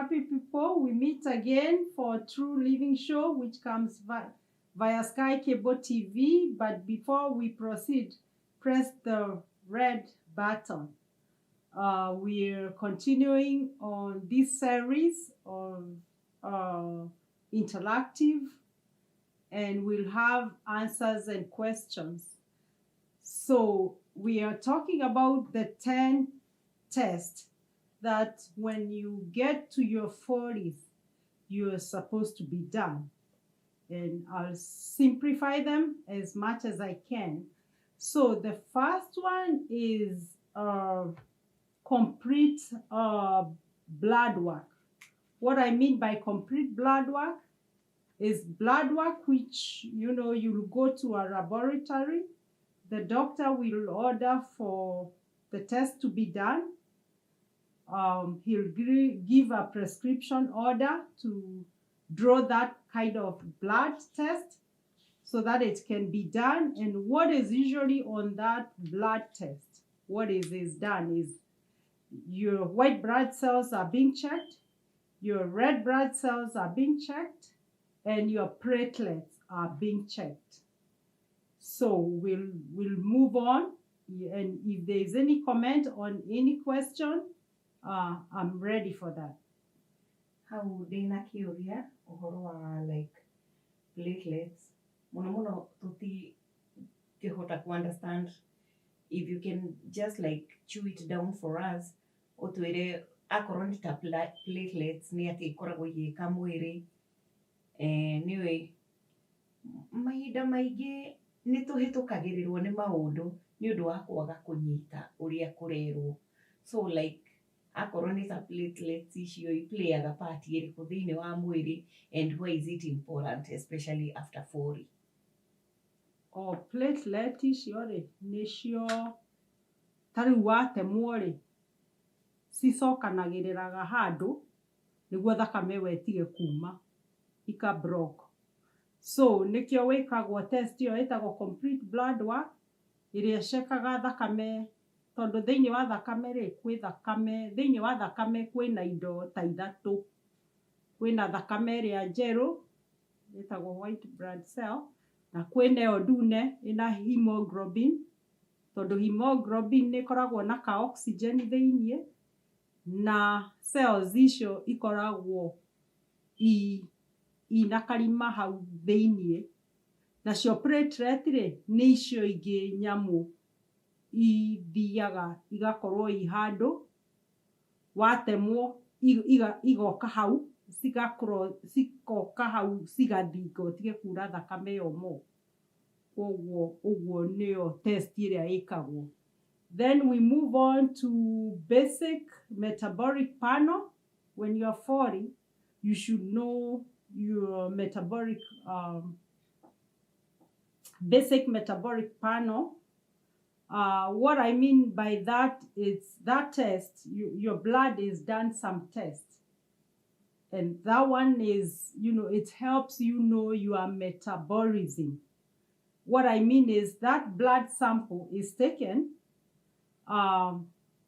Happy people. We meet again for True Living Show, which comes via SkyCable TV. But before we proceed, press the red button. We're continuing on this series of interactive, and we'll have answers and questions. So we are talking about the 10 tests that when you get to your 40s, you're supposed to be done. And I'll simplify them as much as I can. So the first one is complete blood work. What I mean by complete blood work is blood work which, you'll go to a laboratory, the doctor will order for the test to be done. He'll give a prescription order to draw that kind of blood test so that it can be done. And what is usually on that blood test, what is done is your white blood cells are being checked, your red blood cells are being checked, and your platelets are being checked. So we'll move on, and if there is any comment on any question, I'm ready for that. Hau ndĩna kĩũria ũhoro wa like platelets mũno mũno tũtingĩhota ku understand. If you can just like chew it down for us, ũtwĩre akorwo nĩ ta platelets nĩ atĩ ikoragwo igĩka mwĩrĩ. Nĩũĩ mahinda maingĩ nĩ tũhĩtũkagĩrĩrwo nĩ maũndũ nĩ ũndũ wa kwaga kũnyita ũrĩa kũrerwo. So like akorwo nĩ ta platelets icio iplayaga part ĩrĩkũ thĩinĩ wa mwĩrĩ, and why is it important, especially after 40? O platelet icio rĩ, nĩcio ta rĩu watemwo rĩ, cicokanagĩrĩraga handũ nĩguo thakame ĩyo ĩtige kuma, ika block. So nĩkĩo wĩkagwo test ĩyo ĩtagwo complete blood work, ĩrĩa ĩcekaga thakame, tondũ thĩinĩ wa thakame rĩ, kwĩ thakame, thĩinĩ wa thakame kwĩna indo ta ithatũ. Kwĩna thakame ĩrĩa njerũ ĩtagwo white blood cell, na kwĩna ĩyo ndune ĩna hemoglobin, tondũ hemoglobin nĩ ĩkoragwo na ka oxygen thĩiniĩ, na cells icio ikoragwo ina karima hau thĩiniĩ. Nacio platelet rĩ, nĩ icio ingĩ nyamũ ithiaga igakorwo i handũ watemwo igoka hau cigoka hau cigathinga ũtige kura thakame ĩyo more. Koguo ũguo nĩyo test ĩrĩa ĩkagwo. Then we move on to basic metabolic panel. When you are 40, you should know your metabolic basic metabolic panel. What I mean by that is that test, your blood is done some tests. And that one is, it helps you know your metabolism. What I mean is that blood sample is taken.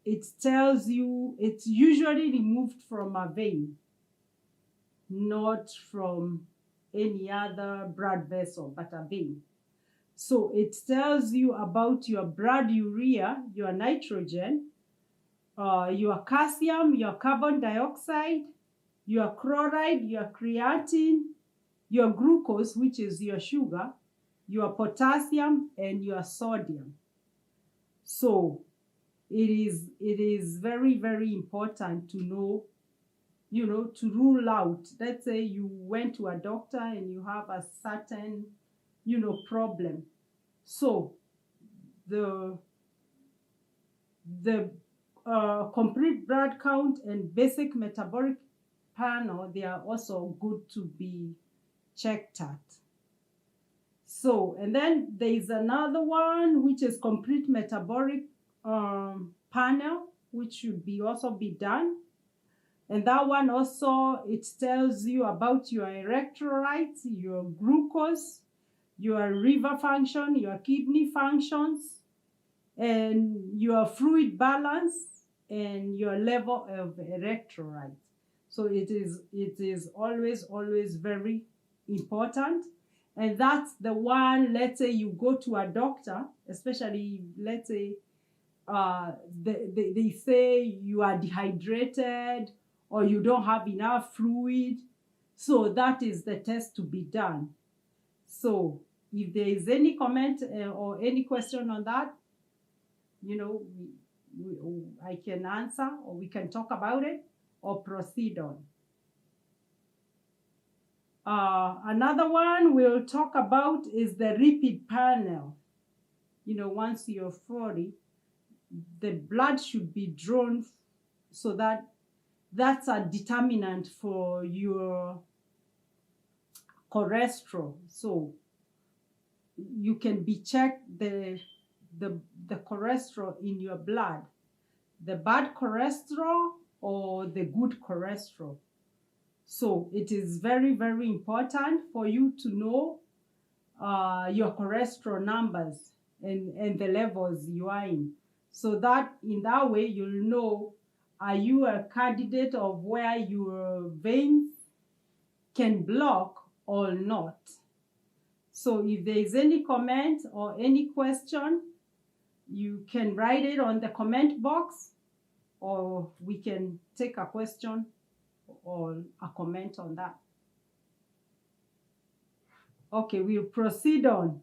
It tells you, it's usually removed from a vein, not from any other blood vessel, but a vein. So it tells you about your blood urea, your nitrogen, your calcium, your carbon dioxide, your chloride, your creatine, your glucose, which is your sugar, your potassium, and your sodium. So it is very, very important to know, to rule out. Let's say you went to a doctor and you have a certain problem. So the complete blood count and basic metabolic panel, they are also good to be checked at. So, and then there is another one, which is complete metabolic panel, which should be also be done. And that one also, it tells you about your electrolytes, your glucose, your liver function, your kidney functions, and your fluid balance, and your level of electrolytes. So it is always, always very important. And that's the one, let's say you go to a doctor, especially, let's say, they say you are dehydrated or you don't have enough fluid. So that is the test to be done. So if there is any comment or any question on that, I can answer or we can talk about it or proceed on. Another one we'll talk about is the lipid panel. Once you're 40, the blood should be drawn so that that's a determinant for your cholesterol. So you can be checked the cholesterol in your blood, the bad cholesterol or the good cholesterol. So it is very, very important for you to know your cholesterol numbers and the levels you are in. So that in that way you'll know, are you a candidate of where your veins can block or not. So if there is any comment or any question, you can write it on the comment box, or we can take a question or a comment on that. Okay, we'll proceed on.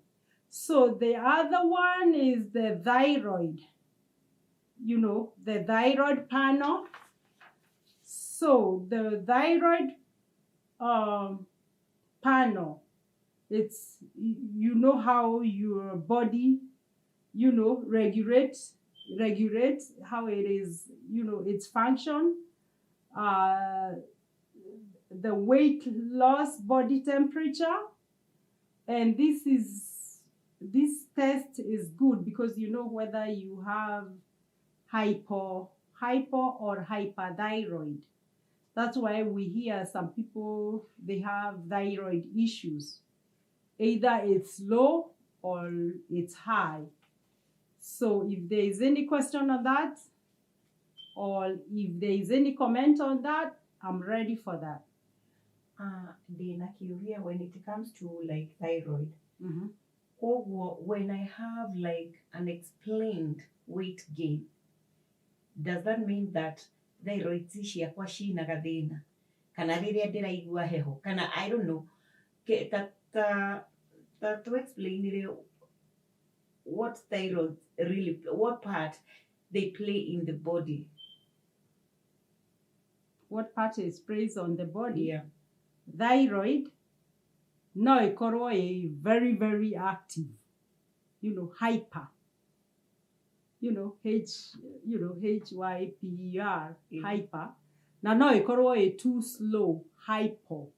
So the other one is the thyroid. The thyroid panel. So the thyroid panel, it's you know how your body, regulates how it is, its function, the weight loss, body temperature, and this test is good because you know whether you have hypo or hyperthyroid. That's why we hear some people, they have thyroid issues. Either it's low or it's high. So if there is any question on that, or if there is any comment on that, I'm ready for that. Ndĩna kĩũria when it comes to like thyroid. Koguo when I have like unexplained weight gain, does that mean that thyroid ciakwa cina gathĩna, kana rĩrĩa ndĩraigua heho, kana I don't know, ta to explain what thyroid really, what part they play in the body? What part is plays on the body? Yeah. Thyroid no ĩkorwo ĩ very, very active, hyper, H H Y P E R, hyper, na no ĩkorwo ĩ too slow, hypo.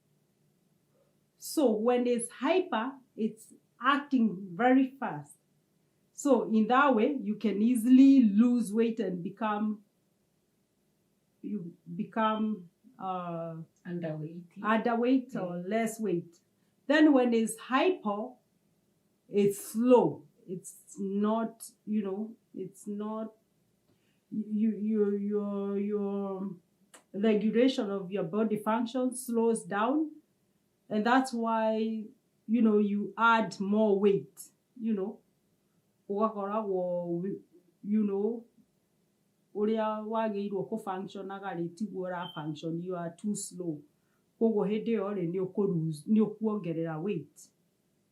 So when it's hyper, it's acting very fast. So in that way you can easily lose weight and become underweight. Underweight or less weight. Then when it's hypo, it's slow. It's not, it's not you your regulation of your body function slows down, and that's why you add more weight. Ũgakoragwo ũrĩa wagĩrĩirwo kũ functionaga rĩ, tiguo ũra function, you are too slow. Koguo hĩndĩ ĩyo rĩ, nĩ ũkuongerera weight,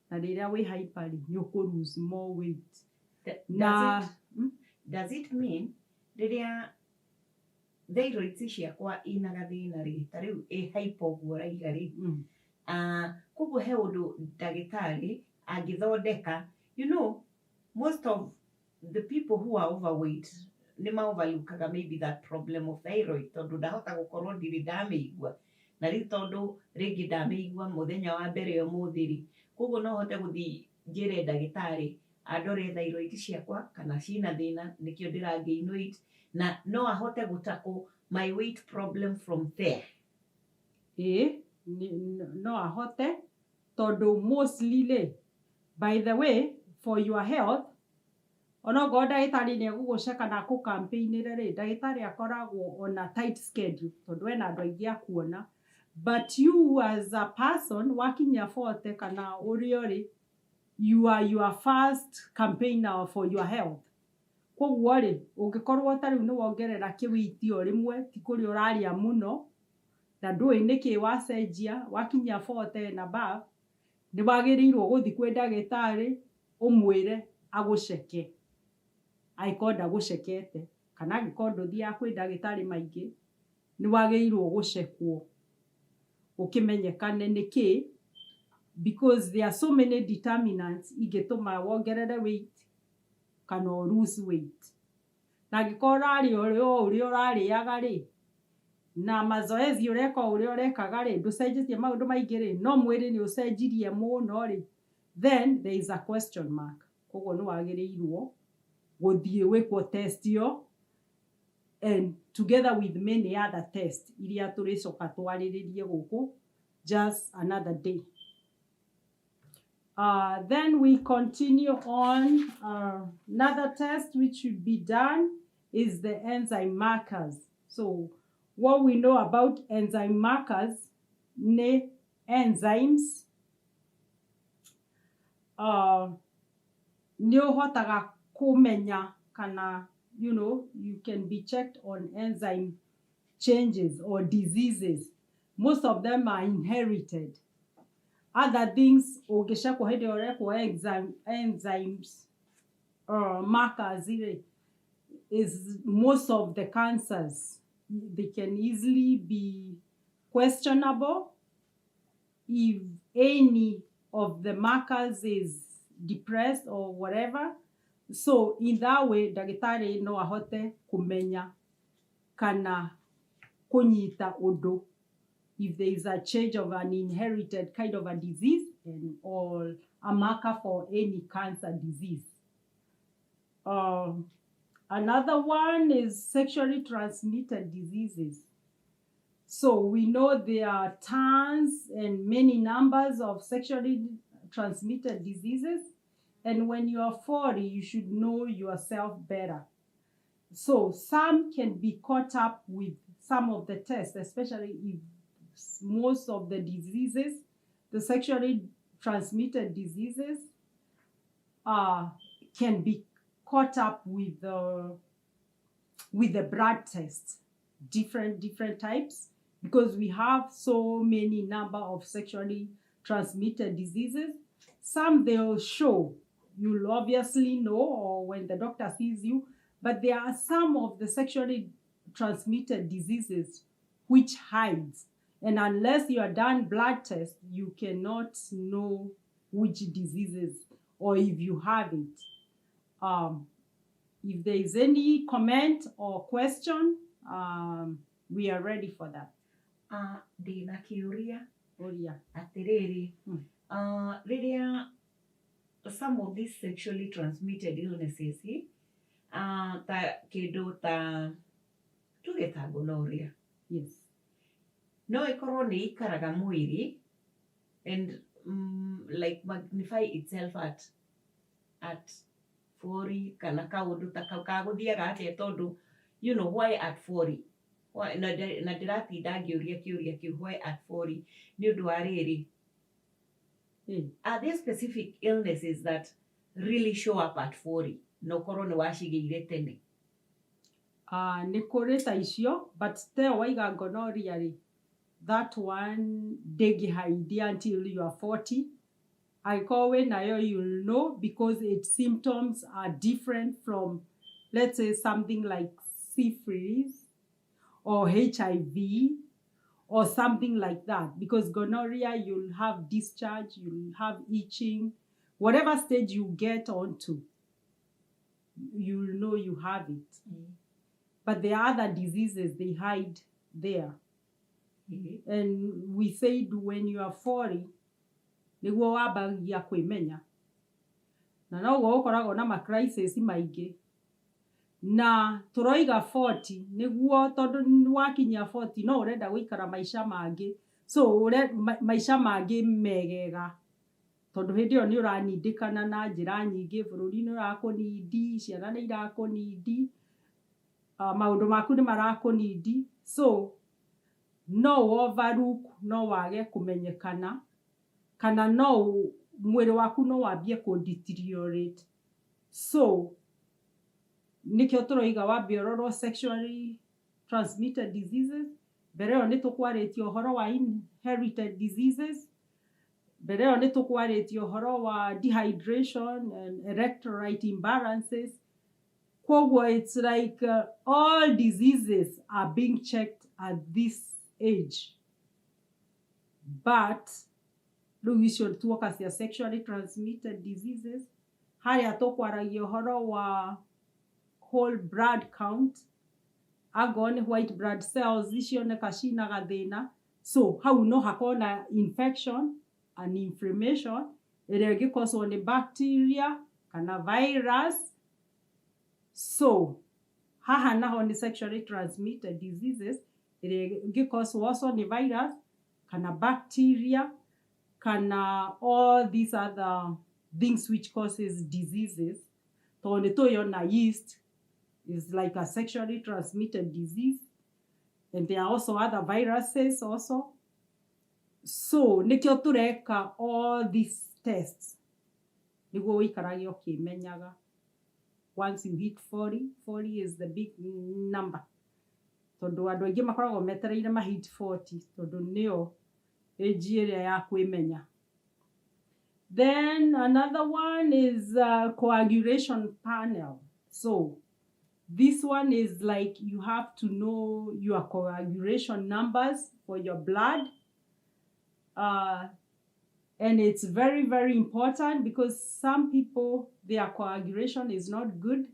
na rĩrĩa wĩ hyper rĩ, nĩ ũkũ lose more weight. Na Does it mean rĩrĩa thyroid ciakwa ina gathĩna rĩ, ta rĩu ĩ hypo ũguo ũraiga rĩ, koguo he ũndũ ndagĩtarĩ angĩthondeka? Most of the people who are overweight nĩ ma overlookaga maybe that problem of thyroid, tondũ ndahota gũkorwo ndirĩ ndamĩigua, na rĩu tondũ rĩngĩ ndamĩigua mũthenya wa mbere ũmũthĩ rĩ, koguo no hote gũthiĩ njĩre ndagĩtarĩ andore thyroid ciakwa kana cina thĩna, nĩkĩo ndĩra gain weight, na no ahote gũtackle my weight problem from there? Ĩĩ, no ahote, tondũ mostly rĩ, by the way, for your health, Onokorwo ndagĩtarĩ nĩ egũgũceka na akũcampaignĩre rĩ, ndagĩtarĩ akoragwo on a tight schedule tondũ ena andũ aingĩ a kuona. But you as a person wakinyia 40 kana ũrĩa ũrĩ, you are your first campaigner for your health. Koguo rĩ, ũngĩkorwo ta rĩu nĩ wongerera kĩwĩiti o rĩmwe, ti kũrĩa ũrarĩa mũno, na ndũĩ nĩkĩ wacenjia, wakinyia 40 and above, nĩ wagĩrĩirwo gũthiĩ kwĩ ndagĩtarĩ ũmwĩre agũceke angĩkorwo ndagũcekete, kana angĩkorwo ndũthiaga kwĩ ndagĩtarĩ maingĩ, nĩ wagĩrĩirwo gũcekwo ũkĩmenyekane nĩkĩ, because there are so many determinants ingĩtũma wongerere weight kana ũ lose weight. Na angĩkorwo ũrarĩa o ũrĩa ũrarĩaga rĩ, na mazoezi ũreka o ũrĩa ũrekaga rĩ, ndũcenjetie maũndũ maingĩ rĩ, no mwĩrĩ nĩ ũcenjirie mũno rĩ, then there is a question mark. Koguo nĩ wagĩrĩirwo gũthiĩ wĩkwo test ĩyo and together with many other tests iria tũrĩcoka twarĩrĩrie gũkũ just another day. Then we continue on. Another test which should be done is the enzyme markers. So what we know about enzyme markers, nĩ enzymes, nĩ ũhotaga kũmenya kana you can be checked on enzyme changes or diseases. Most of them are inherited. Other things ũngĩcekwo hĩndĩ ĩrĩa ũrekwo enzymes markers rĩ, is most of the cancers. They can easily be questionable if any of the markers is depressed or whatever. So in that way, ndagĩtarĩ no ahote kũmenya kana kũnyita ũndũ if there is a change of an inherited kind of a disease and or a marker for any cancer disease. Another one is sexually transmitted diseases. So we know there are tons and many numbers of sexually transmitted diseases. And when you are 40, you should know yourself better. So some can be caught up with some of the tests, especially if most of the diseases, the sexually transmitted diseases, can be caught up with the blood test, different types, because we have so many number of sexually transmitted diseases. Some they'll show, you'll obviously know, or when the doctor sees you, but there are some of the sexually transmitted diseases which hides. And unless you are done blood test, you cannot know which diseases or if you have it. If there is any comment or question, we are ready for that. Ndĩna kĩũria. Ũria. Atĩrĩrĩ, rĩrĩa some of these sexually transmitted illnesses, ta kĩndũ ta tuge ta gonorrhea, no ĩkorwo nĩ ikaraga mwĩrĩ and like magnify itself at 40 kana kaũndũ ta kau kagũthiaga atĩa, tondũ why at 40? Why, na ndĩratinda ngĩũria kĩũria kĩu, why at 40? Nĩ ũndũ wa rĩrĩ, are there specific illnesses that really show up at 40 na ũkorwo nĩ wacigĩire tene? Nĩ kũrĩ ta icio, but teo waiga gonorrhea rĩ, that one ndĩngĩhaidia until you are 40. Angĩkorwo wĩ nayo, you'll know because its symptoms are different from, let's say, something like syphilis or HIV or something like that, because gonorrhea, you'll have discharge, you'll have itching. Whatever stage you get onto, you'll know you have it. But the other diseases, they hide there. And we said when you are 40 nĩguo wambagia kwĩmenya, na noguo gũkoragwo na ma crisis maingĩ. Na tũroiga 40 nĩguo tondũ wakinyia 40 no ũrenda gũikara maica mangĩ, so maica mangĩ megega. Tondũ hĩndĩ ĩyo nĩ ũranindĩkana na njĩra nyingĩ, bũrũri nĩ ũrakũnindi, ciana nĩ irakũnindi, maũndũ maku nĩ marakũnindi. So no overlook, no wage kũmenyekana, kana no mwĩrĩ waku no wambie kũ deteriorate. So nĩkĩo tũroiga wambe ũrorwo sexually transmitted diseases. Mbere ĩyo nĩ tũkwarĩtie ũhoro wa inherited diseases. Mbere ĩyo nĩ tũkwarĩtie ũhoro wa dehydration and electrolyte imbalances. Koguo it's like all diseases are being checked at this age, but rĩu icio tuoka cia sexually transmitted diseases, harĩa tũkwaragia ũhoro wa whole blood count, angorwo nĩ white blood cells icioneka cina gathĩna. So hau no hakorwo na infection and inflammation ĩrĩa ĩngĩkoswo nĩ bacteria kana virus. So haha naho nĩ sexually transmitted diseases ĩrĩa ĩngĩkoswo also nĩ virus kana bacteria kana all these other things which causes diseases, tondũ nĩ tũĩ ona yeast is like a sexually transmitted disease, and there are also other viruses also. So nĩkĩo tũreka all these tests nĩguo ũikarage ũkĩmenyaga. Once you hit 40, 40 is the big number, tondũ andũ aingĩ makoragwo metereire ma hit 40, tondũ nĩyo age ĩrĩa ya kwĩmenya. Then another one is coagulation panel. So this one is like you have to know your coagulation numbers for your blood. And it's very, very important because some people, their coagulation is not good.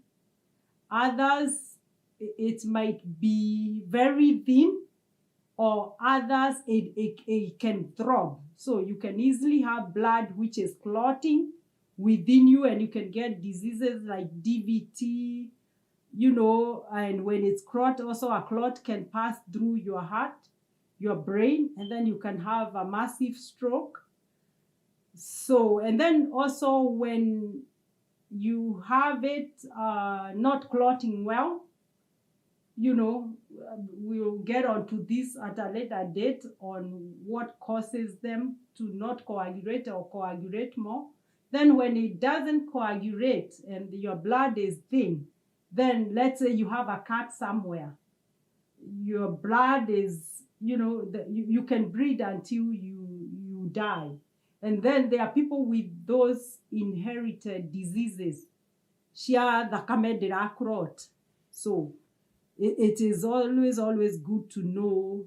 Others, it might be very thin, or others, it can throb. So you can easily have blood which is clotting within you, and you can get diseases like DVT, and when it's clot, also a clot can pass through your heart, your brain, and then you can have a massive stroke. So, and then also when you have it not clotting well, we'll get onto this at a later date on what causes them to not coagulate or coagulate more. Then when it doesn't coagulate and your blood is thin, then let's say you have a cut somewhere, your blood is, you can bleed until you die. And then there are people with those inherited diseases. Cia thakame ndĩra clot. So it is always, always good to know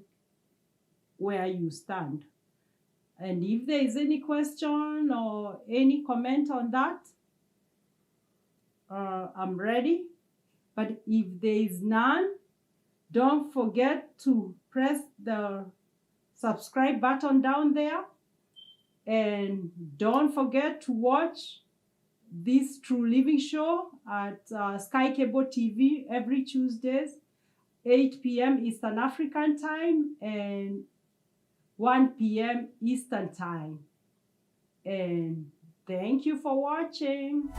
where you stand. And if there is any question or any comment on that, I'm ready. But if there is none, don't forget to press the subscribe button down there. And don't forget to watch this True Living Show at Sky Cable TV every Tuesdays, 8 p.m. Eastern African time and 1 p.m. Eastern time. And thank you for watching.